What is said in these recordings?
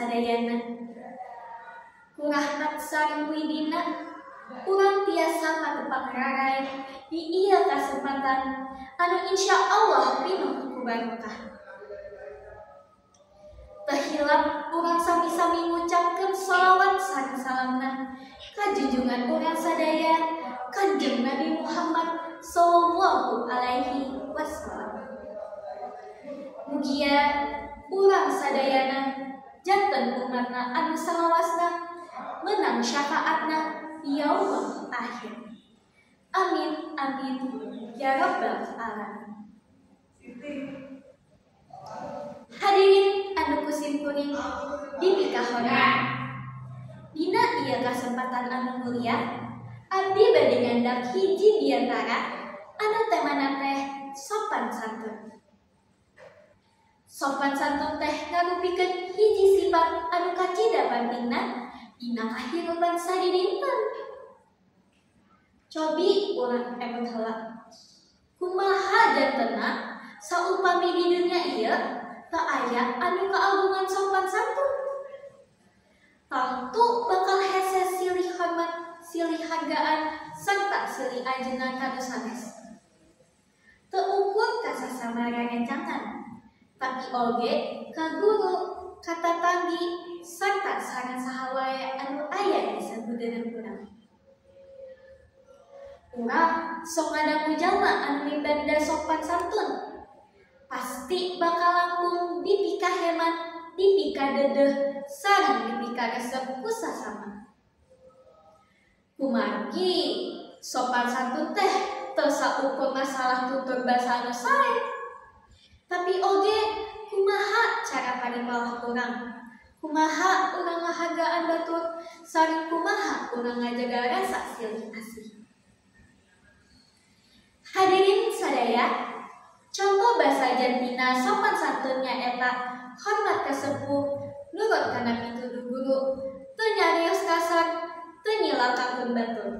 sadayana. Ku rahmat sareng widina, urang tiasa patepang rarai di ieu kasempatan anu insya Allah pinuh ku barokah. Teu hilap urang sami-sami ngucapkeun sholawat sareng salamna ka junjungan urang sadaya Kanjeng Nabi Muhammad sallallahu alaihi wasallam. Mugia urang sadayana janten umatna anu salawasna menang syafaatna di yaumul akhir. Amin amin ya rabbal alamin. Hadirin anu kusim kuring dipikahormat. Dina ieu kasempatan anu mulia, abdi bade nyandak hiji diantara anu temana teh sopan santun. Sopan santun teh ngarupikeun hiji sifat anu kacida pentingna dina kahirupan sadidinten. Cobi urang emut heula. Kumaha jantenna saupami di dunia ieu teu aya anu kagungan sopan santun? Tangtu bakal hese silih hormat, silih hargaan, serta silih ajengan ka nu sanes. Teu ukur ka sasama rerencangan, tapi oge ka guru, ka tatanggi, serta sareng saha wae anu aya di sabudeureun urang. Urang sok ngadangu jalma anu mibanda sopan santun, pasti bakal langkung dipikahemat, dipikadedeh, sareng dipikaresep ku sasama. Kumargi sopan santun teh teu saukur masalah tutur basa anu sae, tapi oge kumaha cara paripalah urang, kumaha urang ngahargaan batur, sareng kumaha urang ngajaga rasa silih asih. Hadirin sadaya, contoh basa jantina sopan santun nyaeta hormat ka sepuh, nurut kana pituduh guru, teu nyarios kasar, teu nyilakakeun batur.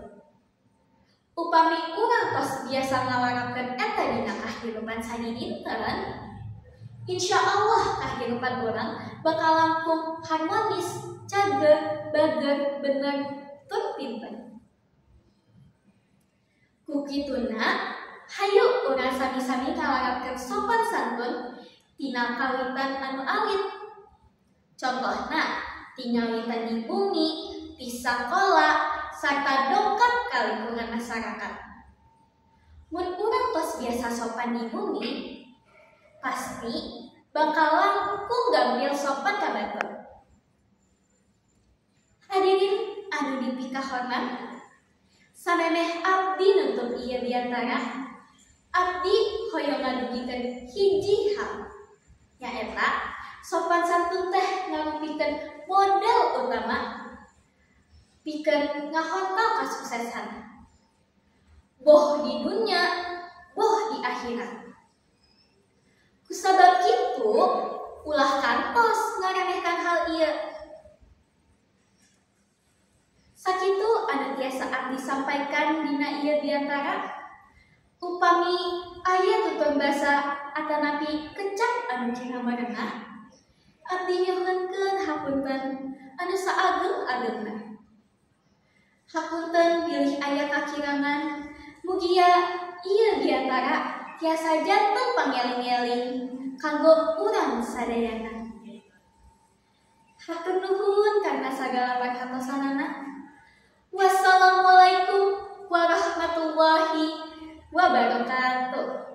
Upami urang tos biasa ngalarapkeun eta dina kahirupan sadidinten, insya Allah kahirupan urang bakal langkung harmonis, cager, bager, bener, tur pinter. Ku kituna, hayu urang sami-sami ngalarapkeun sopan santun tina kawitan anu alit. Contohna, ti ngawitan di bumi, di sakola, sarta dongkap ka lingkungan masyarakat. Mun urang tos biasa sopan di bumi, pasti bakal langkung gampil sopan ka batur. Hadirin anu dipikahormat, samemeh abdi nutup ieu biantara, abdi hoyong ngadugikeun hiji hal, nyaeta sopan santun teh ngarupikeun modal utama pikeun ngahontal kasuksesan, boh di dunya, boh di akhirat. Kusabab kitu, ulah kantos ngaremehkan hal ieu. Sakitu anu tiasa abdi sampaikan dina ieu biantara. Upami aya tutur basa atanapi kecap anu kira marenah, abdi nyuhunkeun hapunten anu saageng-agengna. Hapunten bilih aya kakirangan, mugia ieu biantara tiasa janten pangeling-eling kanggo urang sadayana. Hatur nuhun karena sagala perhatosanana. Wassalamualaikum warahmatullahi wabarakatuh.